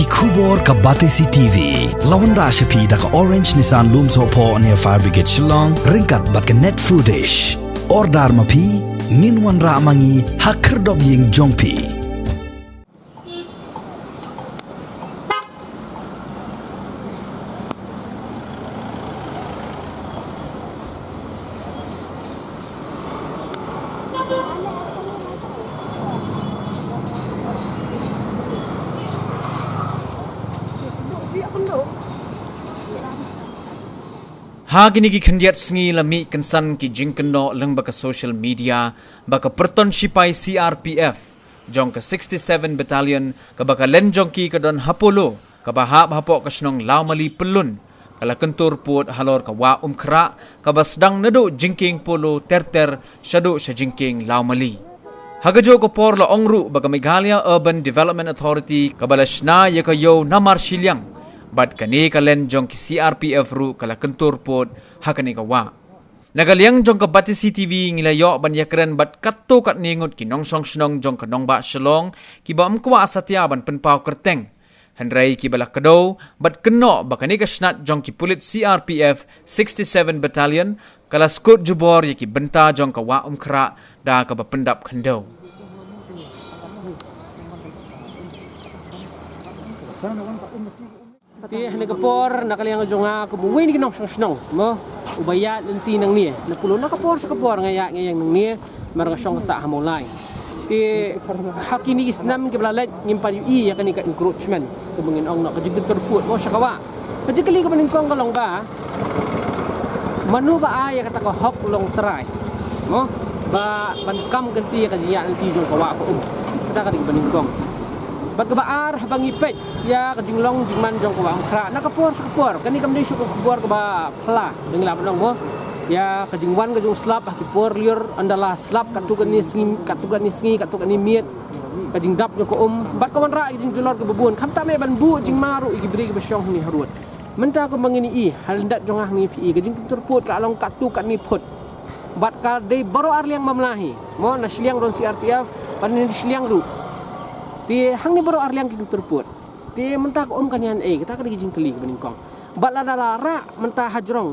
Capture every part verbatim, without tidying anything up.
Khubor ka Batesi T V la wanrah sha phi da ka Orange Nissan Lumsohphoh near Fire Brigade Shillong ryngkat bad ka Net Foodish. Order ma phi, ngin wanrah ma ngi ha khyrdop ïing jong phi. Ha kine ki khyndiat sngi la mih kynsan ki jingkynnoh lyngba ka social media ba ka pyrton shipai C R P F jong ka sixty-seven Battalion kaba ka len jong ki ka don ha Polo kaba hap hapoh ka shnong Lawmali Pyllun ka la kyntur pud halor ka wah Umkhrah kaba sdang naduh jingkieng Polo ter ter shaduh sha jingkieng Lawmali. Ha kajuh ka por la ong ruh ba ka Meghalaya Urban Development Authority kaba la shna ïa ka ïew namar shiliang bad kane ka len jong ki C R P F ruh ka la kyntur pud ha kane ka wah. Na ka liang jong ka Batesi T V ngi la ïoh ban ïakren bad katto katne ngut ki nongshong shnong jong ka nongbah Shillong kiba ym kwah satia ban pynpaw kyrteng. Hynrei kiba la kdew bad kynnoh ba kane ka shnat jong ki pulit C R P F sixty-seven Battalion ka la skut jubor ïa ki bynta jong ka wah Umkhrah da kaba pyndap khyndew. Te ha kane ka por na ka liang jong nga kum uwei na ki nongshong shnong mo uba ïaid lynti nangne na Polo, na ka por sha ka por nga ïaid nga ïeng nangne namar nga shong ka sah ha Mawlai. Te ha kine ki snem kiba la leit ngim pat ïohi ïa kane ka encroachment kaba ngin ong noh, ka jingkyntur pud mo sha ka wah. Ka jingkylli kaba nyngkong ka long ba mano ba ai ïa kata ka hok long trai mo ba ban kam kynti ïa ka jingïaid lynti jong ka wah ka um. Kata ka dei kaba nyngkong. Bad kaba ar, haba ngi peit ïa ka jinglong jingman jong ka wah Umkhrah na ka por sha ka por, kane kam dei shuh ka khubor kaba phylla ba ngi lah ban ong mo. Ïa ka jingwan ka jong u slap ha ki por lyiur, ynda la slap katto katne sngi, katto katne sngi, katto katne miet, ka jingdap jong ka um bad ka wanrah ïa ka jingjulor kaba bun, khamtam eh ban buh jingma ruh ïa ki briew kiba shong hangne harud. Mynta kumba ngin ïohi ha lyndet jong nga hangne phi i, ka jingkyntur pud ka la long katto katne phut. Bad ka dei baroh arliang bym lah hi mo, na shiliang don C R P F bad na shiliang ruh. Te hangne baroh arliang ki kyntur pud. Te mynta ka um kan ïaid ei, kata ka dei ka jingkylli kaba nyngkong. Bad lada la rah mynta hajrong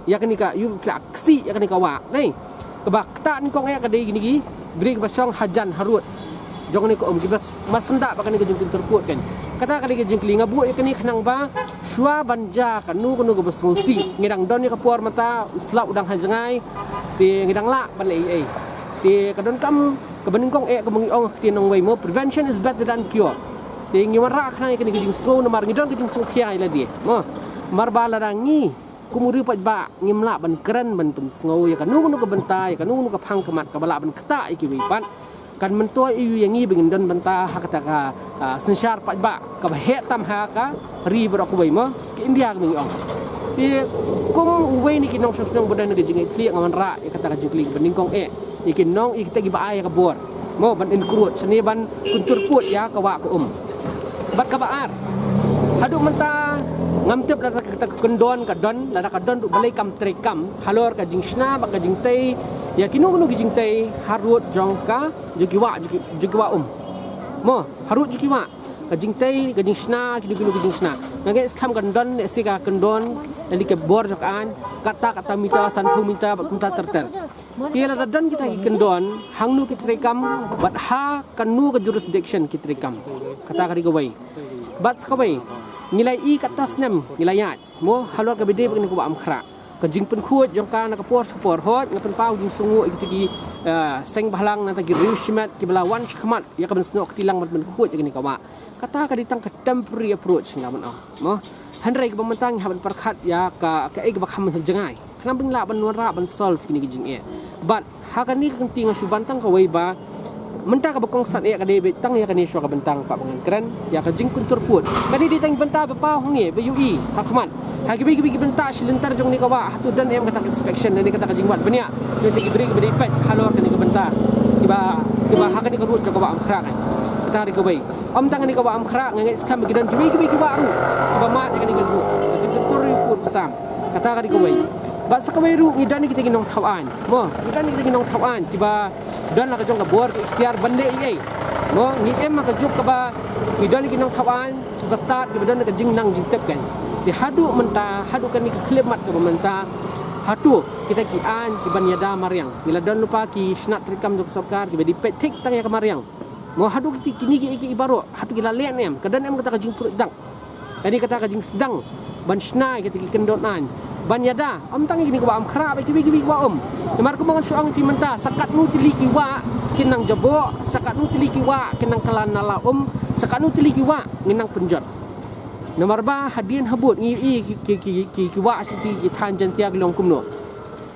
ïa kane ka, ïoh phi la ksih ïa kane ka wah, ne? Kaba ktah nyngkong eh ka dei kine ki briew kiba shong hajan harud jong kane ka um, kiba s-, ba syndah bad kane ka jingkyntur pud kan. Kata ka dei ka jingkylli, nga buh ïa kane khnang ba shuwa ban jia kano kano kaba sngewsih. Ngi dang don ïa ka por mynta u slap u dang ha jngai, te ngi dang lah ban leh ei ei. Te ka donkam kaba nyngkong eh kaba ngi ong ha ka ktien nongwei mo, prevention is better than cure. Te ngi wanrah khnang ïa kane ka jingsngew namar ngi don ka jingsngewkhia ïa lade mo. Namar ba lada ngi kum u riew paidbah ngim lah ban kren ban pynsngew ïa kano kano ka bynta, ïa kano kano ka phang khmat kaba lah ban ktah ïa kiwei pat, kan myntoi ïa ngi ba ngin don bynta ha kata ka, ah, synshar paidbah kaba heh tam ha ka ri baroh kawei mo, ka India kaba ngi ong. Te kum uwei na ki nongshong shnong ba don ha ka jingïaid khlieh, nga wanrah ïa kata ka jingkylli kaba nyngkong eh ïa ki nong, ïa kita kiba ai ïa ka bor mo ban encroach ne ban kyntur pud ïa ka wah ka um. Bad kaba ar, haduh mynta ngam tip lada kata ka kyndon ka don, lada ka don ruh balei kam treikam halor ka jingshna bad ka jingtei ïa kino kino ki jingtei harud jong ka, jong ki wah, jong ki, jong ki wah um mo, harud jong ki wah, ka jingtei, ka jingshna, kino kino ki jingshna. Nga ngeit skhem kan don lehse ka kyndon lane ka bor jong ka aiñ, katta katta mita, sanphew mita bad kumta ter ter. Te lada don kita ki kyndon, hangno ki treikam bad ha kano ka jurisdiction ki treikam. Kata ka dei kawei. Bad sa kawei, ngi la ïohi katta snem ngi la ïaid mo halor kaba ïadei bad kane ka wah Umkhrah, ka jingpynkhuid jong ka na ka por sha ka por. Hooid, nga pynpaw jingsngewnguh ïa kita ki, ah, seng bhalang nangta ki riew shimet kiba la wan shakhmat ïa ka ban snoh kti lang ban pynkhuid ïa kane ka wah. Kata ka dei tang ka temporary approach, nga mut ong mo. Hynrei kaba mynta ngi hap ban pyrkhat ïa ka, kaei kaba kham jngai, khnang ba ngin lah ban wanrah ban solve kine ki jingeh. Bad ha kane ka kynti nga shu ban tang kawei ba mynta kaba kongsan eh ka dei beit tang ïa kane shuwa ka bynta, nga kwah ba ngan kren ïa ka jingkyntur pud. Kane dei tang bynta ba paw hangne ba ïohi ha khmat. Ha kiwei kiwei ki bynta shi lynter jong kane ka wah, hato don em kata ka inspection lane kata ka jingwad bniah jong kita ki briew kiba dei peit halor kane ka bynta, kiba, kiba ha kane ka road jong ka wah Umkhrah kan. Kata ka dei kawei. Ym tang kane ka wah Umkhrah, nga ngeit skhem ba ki don kiwei kiwei ki wah ruh kiba mad ïa kane ka road, ka jingkyntur pud sam. Kata ka dei kawei. Bad sa kawei ruh ngi don ïa kita ki nongthaw aiñ mo, ngi don ïa kita ki nongthaw aiñ kiba don la ka jong ka bor ka iktiar ban leh ei ei. Mo, ngi im ha ka juk kaba ngi don ki nongthaw aiñ kiba stad, kiba don ka jingnang jingtip kan. Te haduh mynta, haduh kane ka khyllipmat kaba mynta, hato kita ki aiñ kiban ïada mariang, ngi la don lypa ki shnat treikam jong ka sorkar kiba dei peit thik tang ïa ka mariang. Mo, haduh kiti, kine ki, ki baroh, haduh ki la leh ne em, ka don em kata ka jingpyrshang. Kane kata ka jingsdang ban shna ïa kita ki kyndon aiñ ban ïada, ym tang ïa kine ki wah Umkhrah, bad kiwei kiwei ki wah um. Namar kumba ngan shu ong ïa phi mynta, sa katno tylli ki wah kin nang jaboh, sa katno tylli ki wah kin nang kylla nala um, sa katno tylli ki wah ngin nang pynjot. Namar ba hadien habud ngi ïohi ki, ki, ki, ki, ki wah sha ki, ki thaiñ Jaintia ki long kumno.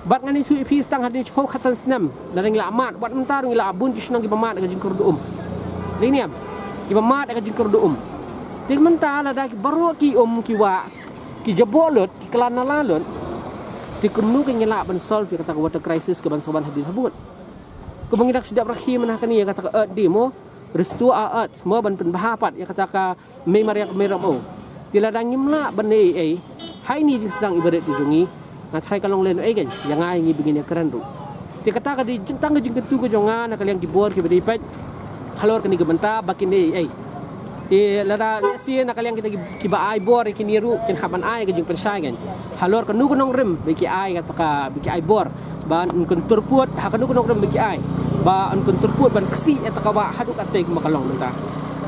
Bad ngan ïathuh ïa phi, sa tang hadien shiphew khatsan snem, lada ngi la mad, wat mynta ruh ngi la bun ki shnong kiba mad da ka jingkyrduh um. Lei niam, kiba mad da ka jingkyrduh um. Te mynta lada ki baroh ki um ki wah ki jaboh lut, ki kylla nala lut, te kumno kan ngi lah ban solve ïa kata ka water crisis kaban sa wan hadien habud? Kumba ngi dang shu dep rakhe mynta ha kane ïa kata ka Earth Day mo, Restore Our Earth mo, ban pynbha pat ïa kata ka mei mariang mei rong o. Te lada ngim lah ban leh ei ei ha ine i jingsdang iba rit jong ngi, nga tharai ka long lehnohei kan ïa nga ïa ngi ba ngin ïakren ruh. Te kata ka dei tang ka jingkyntu ka jong nga na ka liang ki bor kiba dei peit halor kane ka bynta ba kin leh ei ei. Te lada lehse na ka liang kita ki, kiba ai bor ïa kine ruh kin hap ban ai ka jingpynshai kan halor kano ka nongrim ba ki ai kata ka, ba ki ai bor ban kyntur pud ha kano ka nongrim ba ki ai, ban kyntur pud ban ksih ïa kata ka wah haduh katei kumba ka long mynta.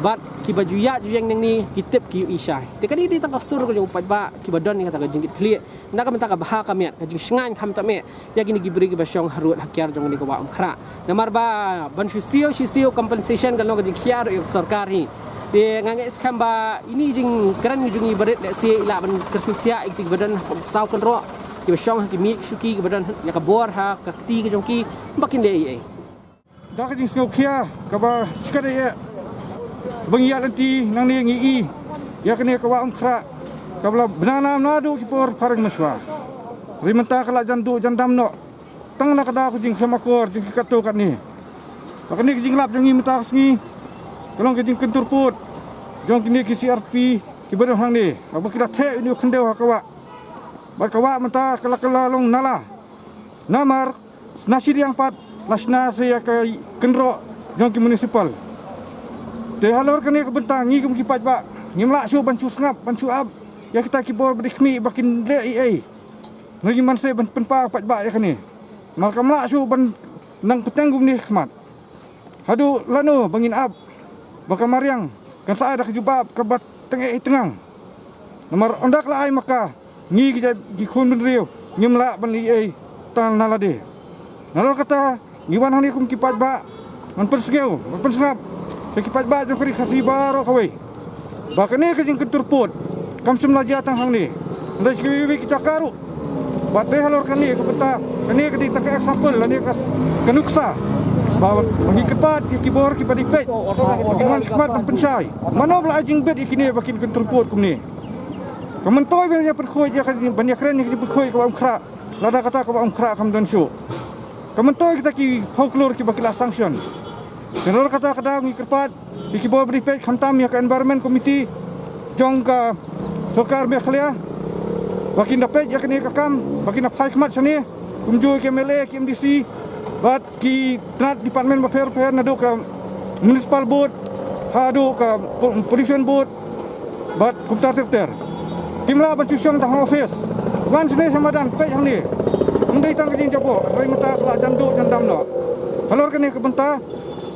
Bad kiba ju ïaid ju ïeng nangne ki tip ki ïohi shai. Te kane dei tang ka sur ka jong u paidbah kiba don ïa kata ka jingkitkhlieh na ka bynta ka bha ka miat, ka jingshngaiñ kham tam eh ïa kine ki briew kiba shong harud hakhmat jong kane ka wah Umkhrah. Namar ba ban shu siew shu siew compensation ka long ka jingkhia ruh ïa ka sorkar hi. Te nga ngeit skhem ba ine i jingkren ka jong ngi ba rit lehse i lah ban kyrsiew thiah ïa kito kiba don hapoh ki saw kynroh, kiba shong ha ki miej shuki, kiba don ïa ka bor ha ka kti ka jong ki, ba kin leh ei ei. Da ka jingsngewkhia kaba shikatdei eh ba ngi ïaid lynti nangne, ngi i ïa kane ka wah Umkhrah kaba la bna nam naduh ki por phareng mynshuwa. Hynrei mynta ka la jan duh jan dam noh tang na ka daw ka jingshim akor jong ki katto katne. Ba kane ka jinglap jong ngi mynta ka sngi ka long ka jingkyntur pud jong kine ki C R P kiba don hangne, haba ki la theh ïa une u khyndew ha ka wah. Bad ka wah mynta ka la, ka la long nala. Namar na shiliang pat la shna sa ïa ka kynroh jong ki municipal. Te halor kane ka bynta ngi kum ki paidbah ngim lah shuh ban shu sngap, ban shu ap ïa kita ki bor ba dei khmih ba kin leh ei ei. Ngi man seh ban pynpaw paidbah ïa kane. Namar kam lah shuh ban nang bteng kumne shakhmat. Haduh lano ba ngin ap ba ka mariang kan sa ai da ka jubab kaba teng eh teng ang? Namar ynda ka la ai ma ka, ngi ki jait ki khun bynriew ngim lah ban leh ei ei tang na lade. Nalor kata ngi wan hangne kum ki paidbah ban pynsngew, ban pynsngap sha ki paidbah jong ka Ri Khasi baroh kawei. Ba kane ka jingkyntur pud kam shym la jia tang hangne, hynrei sha kiwei kiwei ki jaka ruh. Bad dei halor kane ka bynta, kane ka dei tang ka example lane ka, ka nuksa ba ngi kyrpad ïa ki bor kiba dei peit, ba kin wan shakhmat ban pynshai mano ba la ai jingbit ïa kine ba kin kyntur pud kumne. Ka myntoi ban ïa pynkhuid ïa ka, ban ïakren ïa ka jingpynkhuid ka wah Umkhrah, lada kata ka wah Umkhrah kam don shuh. Ka myntoi kita ki phew klur kiba ki la sanction. Nalor kata ka daw ngi kyrpad ïa ki bor ba dei peit, khamtam ïa ka Environment Committee jong ka sorkar Meghalaya ba kin da peit ïa kane ka kam, ba kin da phai khmat shane kumjuh ki M L A, ki M D C bad ki tnat department bapher bapher, naduh ka Municipal Board haduh ka Po-, Pollution Board bad kumta ter ter. Kim lah ban shu shong tang ha office. Wan shane sha madan, peit hangne. Ym dei tang ka jingjaboh, hynrei mynta ka la jan duh jan dam noh. Halor kane ka bynta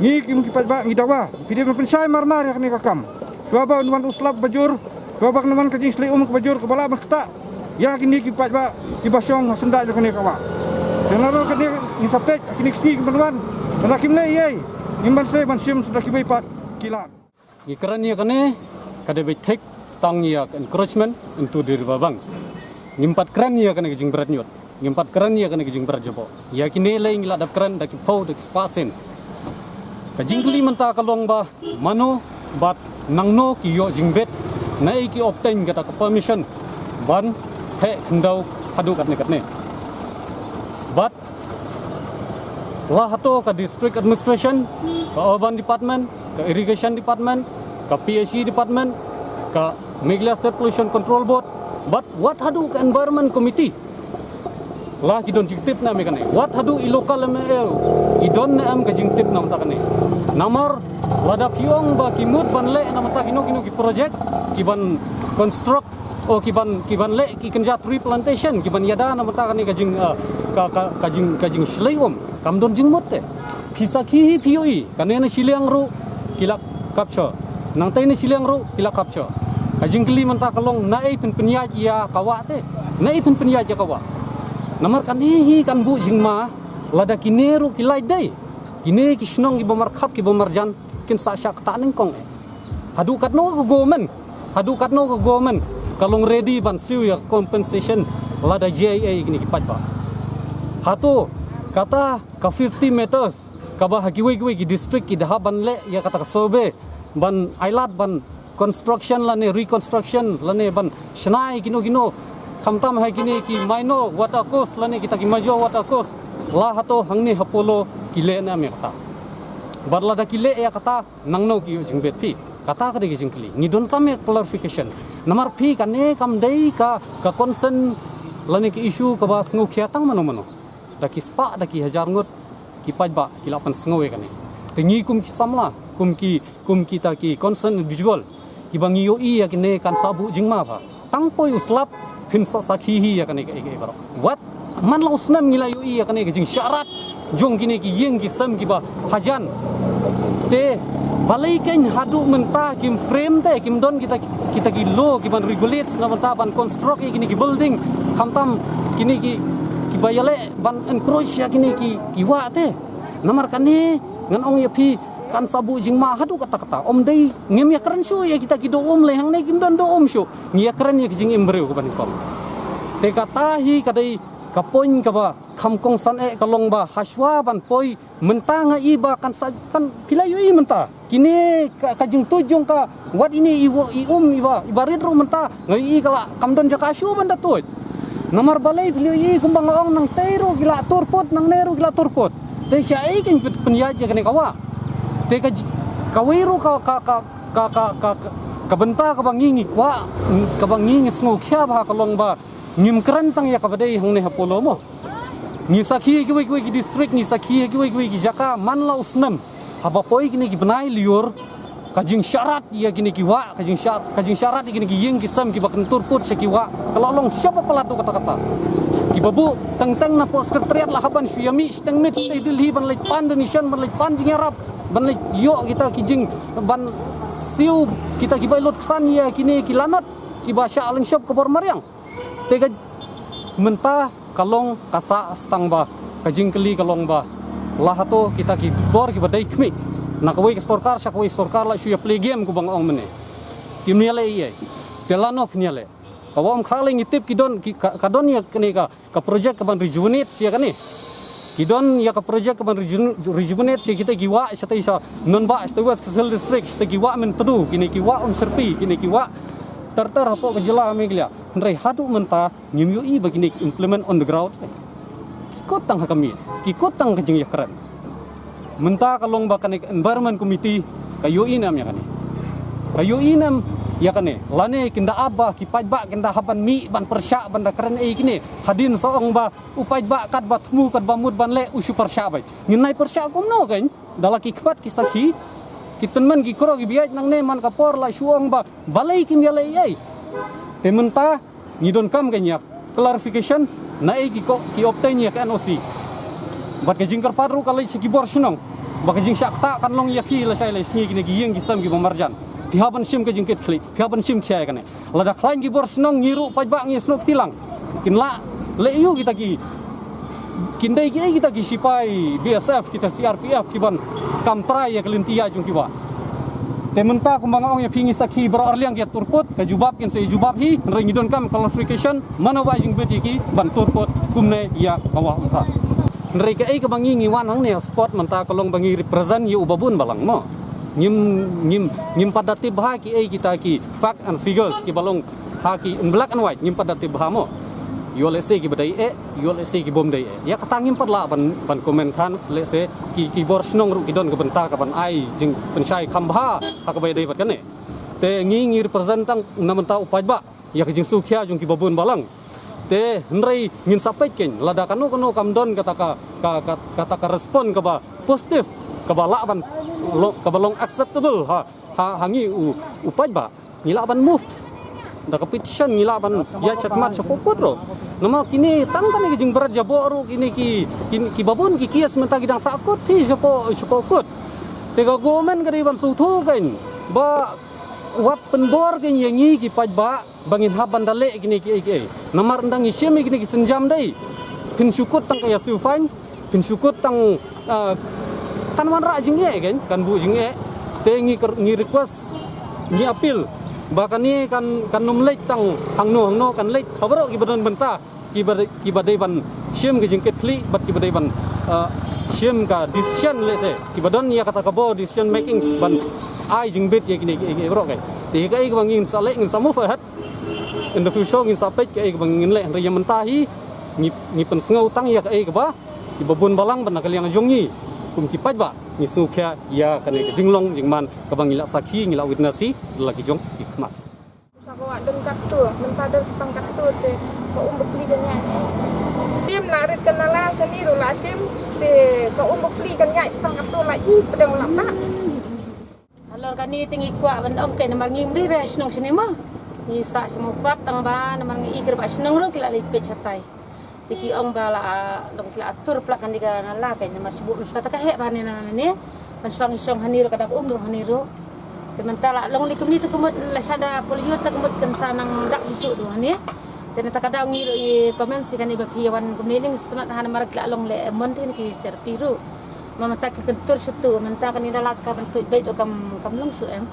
ngi kum ki paidbah ngi dawa phi dei ban pynshai mar mar ïa kane ka kam. Shuwa ba un wan u slap ba jur, shuwa ba un wan ka jingshlei um kaba jur kaba lah ban ktah ïa kine ki paidbah kiba shong ha syndah jong kane ka wah. Te nalor kane ngin sa peit ha kine ki sngi kiban wan. Lada kim leh ei ei, ngim banse ban shim shuh da kiwei pat ki lad. Ngi kren ïa kane ka dei beit thik tang ïa ka encroachment into the river banks. Ngim pat kren ïa kane ka jingbret ñiut. Ngim pat kren ïa kane ka jingbret jaboh. Ïa kine lei ngi la dep kren da ki phew, da ki spah sien. Ka jingkylli mynta ka long ba mano bad nangno ki ïoh jingbit, naei ki obtain kata ka permission ban theh khyndew haduh katne katne. Bad la hato ka District Administration, ka Urban Department, ka Irrigation Department, ka P H E Department, ka Meghalaya State Pollution Control Board, bad wat haduh ka Environment Committee, la ki don jingtip ne em ïa kane? Wat haduh i local M L A i don ne em ka jingtip na bynta kane? Namar lada phi ong ba ki mut ban leh na mynta kino kino ki project, ki ban construct, o ki ban, ki ban leh ki kynja tree plantation, ki ban ïada na mynta kane ka jing, ah, ka, ka, ka jing, ka jingshlei um. Kam don jingmut te. Phi sakhi hi phi ïohi, kane na shiliang ruh ki la capture. Nangtei na shiliang ruh ki la capture. Ka jingkylli mynta ka long naei phin pynïaid ïa ka wah te. Naei phin pynïaid ïa ka wah. Namar kane hi kan buh jingma lada kine ruh ki lait dei. Kine ki shnong kiba markhap kiba marjan kin sa shah ktah nyngkong eh. Haduh katno ka government, haduh katno ka government ka long ready ban siew ïa compensation lada J I A ïa kine ki paidbah. Hato kata ka fifty meters kaba ha kiwei kiwei ki district ki da hap ban leh ïa kata ka survey ban ailad ban construction lane reconstruction lane ban shna ïa kino kino, khamtam ha kine ki minor water course lane kita ki major water course, la hato hangne ha Polo ki leh ne em ïa kata? Bad lada ki leh ïa kata, nangno ki ïoh jingbit phi? Kata ka dei ka jingkylli. Ngi donkam ïa clarification. Namar phi kane kam dei ka, ka concern lane ka issue kaba sngewkhia tang mano mano. Da ki spah, da ki hajar ngut ki paidbah ki la pynsngew ïa kane. Te ngi kum ki samla, kum ki, kum kita ki concern individual kiba ngi ïohi ïa kine kan sa buh jingma bha. Tang poi u slap phin sa sakhi hi ïa kane kaei kaei baroh. Wat man la u snem ngi la ïohi ïa kane ka jingshah rat jong kine ki ïing ki sem kiba hajan. Te balei kein haduh mynta kim frame te, kim don kita, kita ki law kiban regulate na mynta ban construct ïa kine ki building, khamtam kine ki, kiba ïaleh ban encroach ïa kine ki, ki wah te. Namar kane ngan ong ïa phi kan sa buh jingma haduh katta katta. Ym dei, ngim ïakren shuh ïa kita ki doh um lei hangne, kim don doh um shuh. Ngi ïakren ïa ki jingim briew kaba nyngkong. Te kata hi ka dei ka point kaba kham kongsan eh, ka long ba hashwa ban poi mynta nga i ba kan sa, kan, phi la ïohi mynta kine ka, ka jingtuid jong ka wat ine i wo-, i um iba, iba rit ruh mynta nga ïohi ka la kam don jaka shuh ban da tuid. Namar balei phi la ïohi kumba nga ong, nangtei ruh ki la turput, nangne ruh ki la turput. Te shaei kein pyn-, pynïaid ïa kane ka wah? Te ka j-, kawei ruh ka, ka, ka bynta kaba ngi ngi kwah, kaba ngi ngi sngewkhia bha ka long ba ngim kren tang ïa kaba dei hangne ha Polo mo. Ngi sakhi ha kiwei kiwei ki district, ngi sakhi ha kiwei kiwei ki jaka, man la u snem haba poi kine ki bnai lyiur, ka jingshah rat ïa kine ki wah, ka jingshah, ka jingshah rat ïa kine ki ïing ki sem kiba kyntur put sha ki wah ka la long shaba palat haduh katta katta. Kiba buh teng teng napoh Secretariat la hap ban shu ïamih shiteng miet shatei Delhi ban leit pan donation, ban leit pan jingïarap, ban leit ïoh kita ki jing, ban siew kita kiba lut ksan ïa kine ki lanot kiba shah lyngshop ka bor mariang. Te ka mynta ka long ka sah stang ba ka jingkylli ka long ba la hato kita ki bor kiba dei khmih na kawei ka sorkar sha kawei sorkar la shu ïa play game kumba nga ong mynne. Kim ïaleh ei ei. Te lano phin ïaleh? Kaba ym khraw lei ngi tip ki don ki, ka, ka don ïa kane ka, ka project kaban rejuvenate ïa kane. Ki don ïa ka project kaban reju-, rejuvenate ïa kita ki wah shatei sha Nonbah, shatei West Khasi Hills District, shatei ki wah Myntdu, kine ki wah Umshyrpi, kine ki wah ter ter hapoh ka jylla Meghalaya. Hynrei haduh mynta ngim ïohi ba kine ki implement on the ground. Ki kut tang ha ka miet, ki kut tang ka jingïakren. Mynta ka long ba kane ka Environment Committee ka ïohi ne em ïa kane? Ka ïohi ne em ïa kane? Lane kin da ap ba ki paidbah kin da hap ban mih ban pyrshah ban da kren ei kine, hadien sa ong ba u paidbah katba thmu katba mut ban leh u shu pyrshah beit. Ngin nai pyrshah kumno kein? Da la ki khmat ki sakhi, ki tymmen ki kro ki bieit nangne man ka por la shu ong ba balei kim ïaleh ei ei. Te mynta ngi donkam kein ïa clarification naei ki ko, ki obtain ïa ka N O C. Bad ka jingkyrpad ruh ka leit sha ki bor shnong ba ka jingshah ktah kan long ïa phi lashai lashisngi kine ki ïing ki sem kiba marjan. Phi hap ban shim ka jingkit khlieh, phi hap ban shim khia ïa kane. Lada khlaiñ ki bor shnong ngi ruh paidbah ngi snoh kti lang. Kin lah leh aiu kita ki, kin dei kiei kita ki sipai B S F, kita C R P F kiban kam trai ïa ka lynti ïaid jong ki wah? Te mynta kumba nga ong ïa phi ngi sakhi baroh arliang ki ïa turput, ka jubab kin sa ïa jubab hi, hynrei ngi donkam clarification mano ba jingbit ïa ki ban turput kumne ïa ka wah Umphra. Hynrei kaei kaba ngi ngi wan hangne ha spot mynta ka long ba ngi represent ïa u Babun Balang mo. Ngim, ngim, ngim pat da tip bha kiei kita ki fact and figures kiba long ha ki in black and white, ngim pat da tip bha mo. Ïoh lehse kiba dei eh, ïoh lehse ki bym dei eh. Ïa kata ngim pat lah ban, ban comment than, lehse ki, ki bor shnong ruh ki don ka bynta kaban ai jingpynshai kham bha ha kaba ïadei bad kane. Te ngi ngi represent tang na mynta u paidbah ïa ka jingsngewkhia jong ki Babun Balang. Te hynrei ngin sa peit kein lada kano kano kam don kata ka, ka, ka, kata ka respond kaba positive kaba lah ban long, kaba long acceptable ha, ha, ha ngi u, u paidbah, ngi lah ban move da ka petition, ngi lah ban ïaid shakhmat sha court ruh. Namar kine tang kane ka jingbret jaboh ruh, kine ki, ki, kiba bun ki case mynta ki dang sah kut phi shapoh, shapoh kut. Te ka government ka dei ban sngewthuh kein ba wat pynbor kein ïa ngi ki paidbah ba ngin hap ban da leh kine kiei kiei. Namar ynda ngi shim ïa kine ki sienjam dei, phin shu kut tang ka ïa siew fine, phin shu kut tang, ah, kan wanrah jingeh kein, kan buh jingeh. Te ngi ker-, ngi request, ngi appeal ba kane kan, kan nym leit tang hangno hangno, kan leit ha baroh kiba don bynta, kiba dei, kiba dei ban shim ka jingkitkhlieh bad kiba dei ban, ah, shim ka decision, let's say, kiba don ïa kata ka bor decision making ban ai jingbit ïa kine kiei kiei baroh kein. Te ïa kaei kaba ngin sa leh, ngin sa move ahead. In the future ngin sa peit kaei kaba ngin leh, hynrei ïa mynta hi ngi, ngi pynsngew tang ïa kaei kaba, kiba bun balang bad na ka liang jong ngi kum ki paidbah ngi sngewkhia ïa kane ka jinglong jingman kaba ngi la sakhi, ngi la witness hi da la ki jong ki khmat. Sa ka wah don katto, mynta don sa tang katto te ka um bapli kan ïaid. Tim la rit ka nala shane ruh la shim te ka um bapli kan ïaid sa tang katto la i pdeng la pah. Halor kane te ngi kwah ban ong kein namar ngim dei re shnong shane mo. Ngi sah sha Mawpap tang ba namar ngi i kyrpad shnong ruh ki la leit peit shatai. Te ki ong ba la, ah, long ki la atur pla kane ka nala kein namar shu buh mynshuwa ta ka heh ba ne na ne. Mynshuwa ngi shong hane ruh ka dap um du hane ruh. Te mynta la long li kumne te kumut la shada pul yur te kumut kan sa nang dak juh du hane. Te na ta ka daw ngi ruh i comment si kane ba phi wan kumne ning stunat ha namar ki la long le mon te ki ser pi ruh. Ma mynta ki kyntur shuh tu, mynta kane da la ka ban tuid beit u kam, kam long shuh em.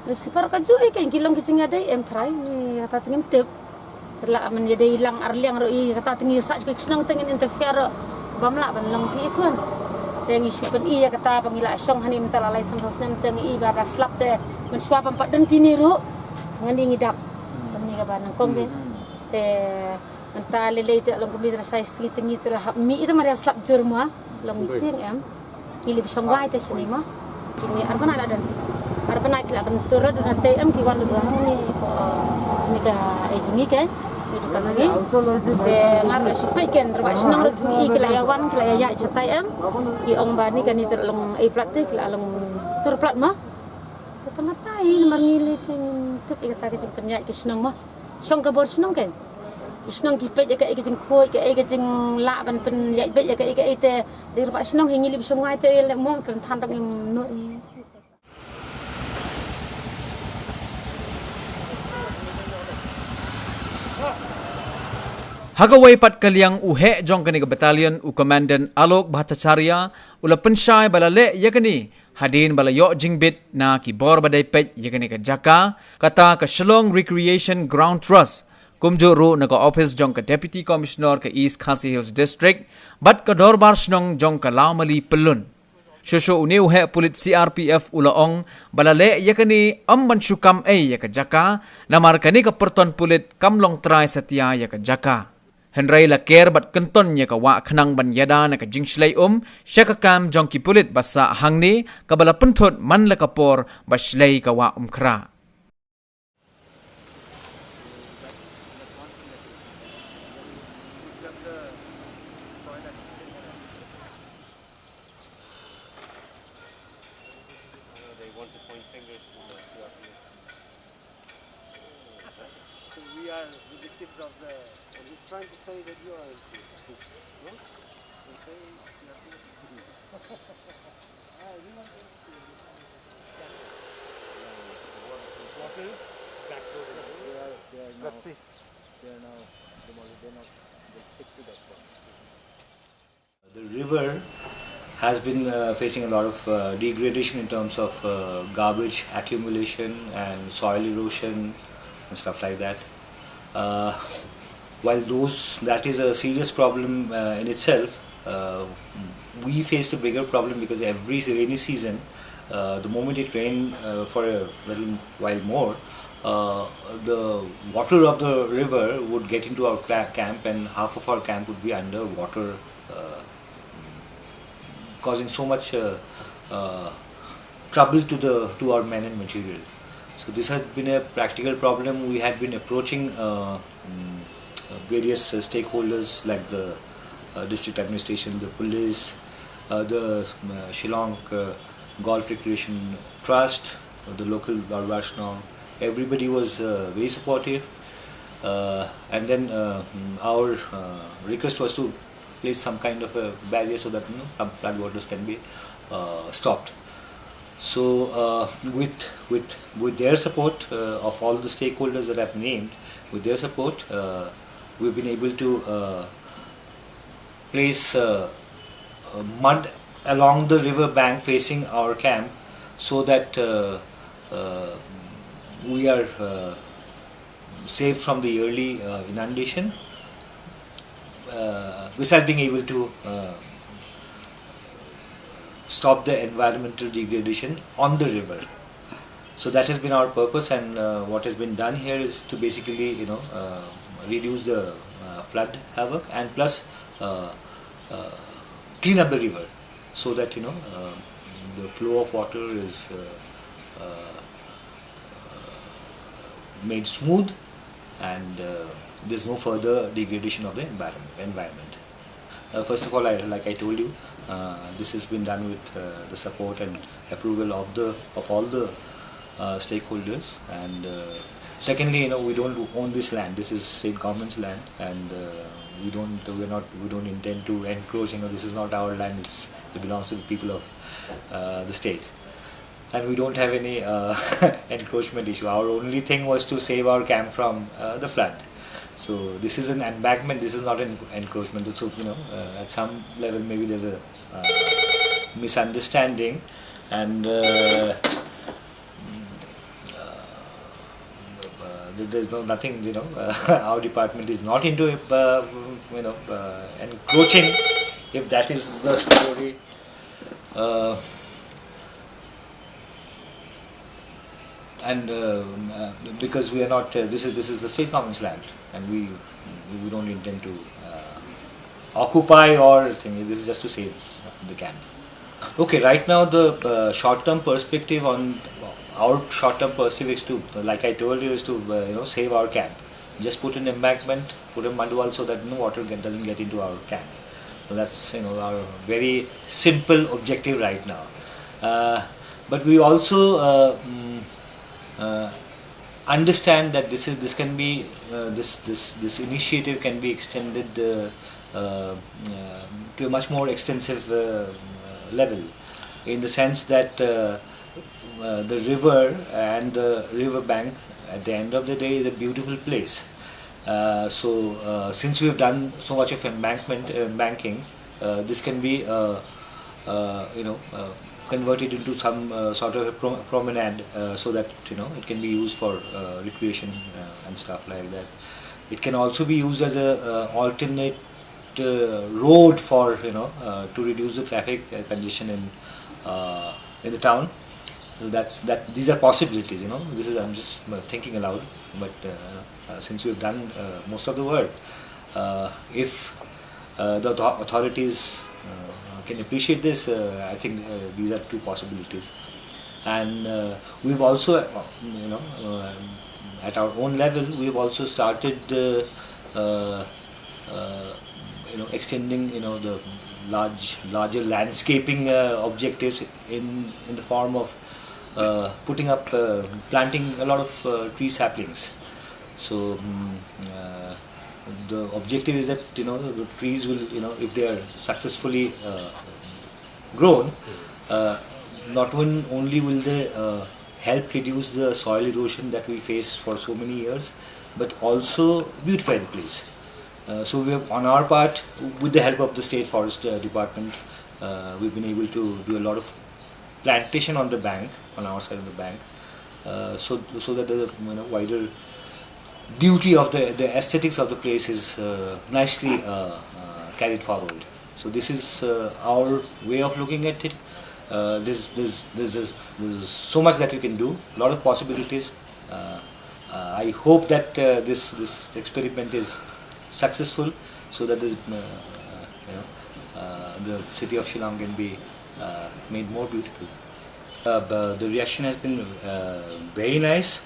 Principal ka ju i kein ki long ki jingïadei em trai, ngi kata te ngim tip. La man ïadei lang ar liang ruh i kata te ngi sah ki shnong te ngin interfere ruh. Bam lah ban long ki i khun. Te ngi shu pyn-i ïa kata ba ngi la shong hane mynta la lai san snem te ngi i ba da slap te mynshuwa bam pat don kine ruh. Ngan i ngi dap. Kane kaba nyngkong kein. Te mynta lei lei te long kumne te la shai sngi te ngi te la hap mih te ma da slap jur mo. Long tieng em. Ngi lip shong wai te shane mo. Kine ar bnai la don. Ar bnai ki la ban tur don te em ki wan don hangne. Ni ka ei jong ngi kein. Ni ka jong ngi. Te ngar la shu peit kein rwa shnong ruh ki la ïa wan ki la ïa ïaid shatai em. Ki ong ba ni kane te long ei plat te ki la long tur plat mo. Te pynlata i namar ngi lei te ngim tip ïa kata ka jingpynïaid ki shnong mo. Shong ka bor shnong kein. Ki shnong ki peit ïa kaei ka jingkhuid, kaei ka jinglah ban pynïaid beit ïa kaei kaei te. Dei rwa shnong hi ngi lip shong wai te leh mo kan than dang im no i. Ha kawei pat ka liang u heh jong kane ka battalion u Commandant Alok Bhattacharya u la pynshai ba la leh ïa kane hadien ba la ïoh jingbit na ki bor ba dei peit ïa kane ka jaka, kata ka Shillong Recreation Ground Trust, kumjuh ruh na ka ophis jong ka Deputy Commissioner ka East Khasi Hills District, bad ka dorbar shnong jong ka Lawmali Pyllun. Shuh shuh une u heh pulit C R P F u la ong ba la leh ïa kane ym ban shu kam ei ïa ka jaka, namar kane ka pyrton pulit kam long trai satia ïa ka jaka. Hynrei la ker bad kynton ïa ka wah khnang ban ïada na ka jingshlei um sha ka kam jong ki pulit ba sah hangne kaba la pynthut man la ka por ba shlei ka wah um khrah. They want to point fingers to the C R P F. So we are the victims of the, and he's trying to say that you are victims. No? He's saying C R P F. Ah, we want to. Water is back over there. They are, they are now, let's see. They are now demolished. They're not, they stick to that point. The river has been, uh, facing a lot of, uh, degradation in terms of, uh, garbage accumulation and soil erosion and stuff like that. Uh, while those, that is a serious problem, uh, in itself, uh, we face a bigger problem because every rainy season, uh, the moment it rained, uh, for a little while more, uh, the water of the river would get into our cra-, camp, and half of our camp would be under water, uh, causing so much, uh, uh, trouble to the, to our men and material. So this has been a practical problem. We had been approaching, uh, mm, various, uh, stakeholders like the, uh, district administration, the police, uh, the, uh, Shillong, uh, Golf Recreation Trust, the local Dorbar Shnong, everybody was uh, very supportive. Uh, and then uh, mm, our uh, request was to place some kind of a barrier so that, you know, some flood waters can be uh, stopped. So uh, with with with their support, uh, of all the stakeholders that I've named, with their support, uh, we've been able to uh, place uh, uh, mud along the river bank facing our camp, so that uh, uh, we are uh, saved from the yearly uh, inundation, uh, besides being able to uh, stop the environmental degradation on the river. So that has been our purpose, and uh, what has been done here is to basically, you know, uh, reduce the uh, flood havoc, and plus uh, uh, clean up the river, so that, you know, uh, the flow of water is uh, uh, made smooth, and uh, there's no further degradation of the environment. Environment. Uh, first of all, I, like I told you, uh, this has been done with uh, the support and approval of the of all the uh, stakeholders. And uh, secondly, you know, we don't own this land. This is state government's land, and uh, we don't we're not we don't intend to encroach. You know, this is not our land. It's, it belongs to the people of uh, the state, and we don't have any uh, encroachment issue. Our only thing was to save our camp from uh, the flood. So this is an embankment. This is not an encroachment. So, you know, uh, at some level, maybe there's a uh, misunderstanding, and uh, uh, uh, there's no nothing. You know, uh, our department is not into uh, you know uh, encroaching. If that is the story. Uh, and uh, uh, because we are not, uh, this is this is the state government's land, and we we don't intend to uh, occupy or thing. This is just to save the camp. Okay, right now the uh, short-term perspective on our short-term perspective is to, like I told you, is to uh, you know save our camp. Just put an embankment, put a mud wall so that no water get, doesn't get into our camp. So that's, you know, our very simple objective right now. Uh, but we also uh, mm, uh, understand that this is this can be uh, this this this initiative can be extended uh, uh, uh, to a much more extensive uh, level, in the sense that uh, uh, the river and the river bank, at the end of the day, is a beautiful place. Uh, so uh, since we've done so much of embankment, embanking, uh, this can be uh, uh, you know uh, converted into some uh, sort of a pro- promenade, uh, so that, you know, it can be used for uh, recreation uh, and stuff like that. It can also be used as a uh, alternate uh, road for, you know uh, to reduce the traffic uh, congestion in uh, in the town. So that's that. These are possibilities. You know, this is, I'm just uh, thinking aloud. But uh, uh, since we've done uh, most of the work, uh, if uh, the author- authorities uh, can appreciate this, uh, I think uh, these are two possibilities. And uh, we've also, uh, you know, uh, at our own level, we've also started uh, uh, uh, you know, extending, you know, the large, larger landscaping uh, objectives in in the form of uh, putting up, uh, planting a lot of uh, tree saplings. So mm, uh, the objective is that, you know, the trees will, you know, if they are successfully uh, grown, uh, not one, only will they uh, help reduce the soil erosion that we face for so many years, but also beautify the place. Uh, so we have, on our part, with the help of the State Forest uh, Department, uh, we've been able to do a lot of plantation on the bank, on our side of the bank, uh, so so that the, you know, wider beauty of the the aesthetics of the place is uh, nicely uh, uh, carried forward. So this is uh, our way of looking at it. Uh, there's, there's, there's, there's so much that we can do, a lot of possibilities. Uh, uh, I hope that uh, this this experiment is successful, so that this, uh, you know, uh, the city of Shillong can be uh, made more beautiful. Uh, the reaction has been uh, very nice,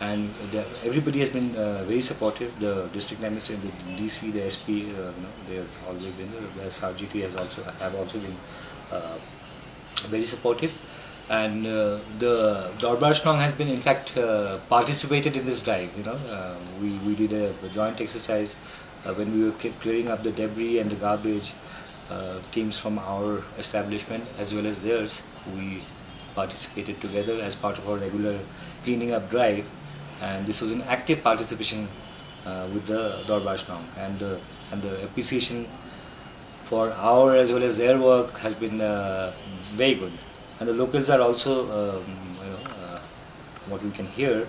and the, everybody has been uh, very supportive. The district administrator, the D C, the S P, uh, you know, they have always been. The S R G T has also have also been uh, very supportive. And uh, the Dorbar Shnong has been, in fact, uh, participated in this drive. You know, uh, we, we did a, a joint exercise uh, when we were cl- clearing up the debris and the garbage. Uh, teams from our establishment as well as theirs, we participated together as part of our regular cleaning up drive. And this was an active participation uh, with the Dorbar Shnong, and the and the appreciation for our as well as their work has been uh, very good. And the locals are also, um, you know, uh, what we can hear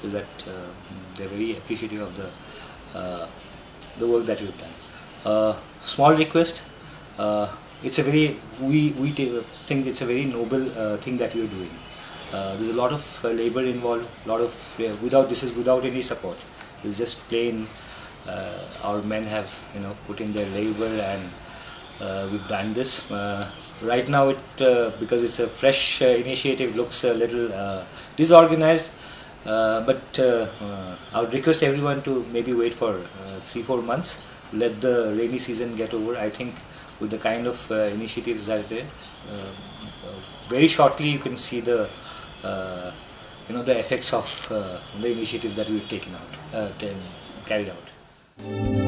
is that uh, they're very appreciative of the uh, the work that we've done. Uh, small request. Uh, it's a very we we ta- think it's a very noble uh, thing that you're doing. Uh, there's a lot of uh, labor involved. A lot of uh, without this is without any support. It's just plain uh, our men have, you know, put in their labor and uh, we've done this. Uh, right now, it uh, because it's a fresh uh, initiative, looks a little uh, disorganized. Uh, but uh, uh, I would request everyone to maybe wait for uh, three four months, let the rainy season get over. I think with the kind of uh, initiatives that they, uh, uh, very shortly you can see the uh, you know the effects of uh, the initiative that we've taken out, uh, taken- carried out.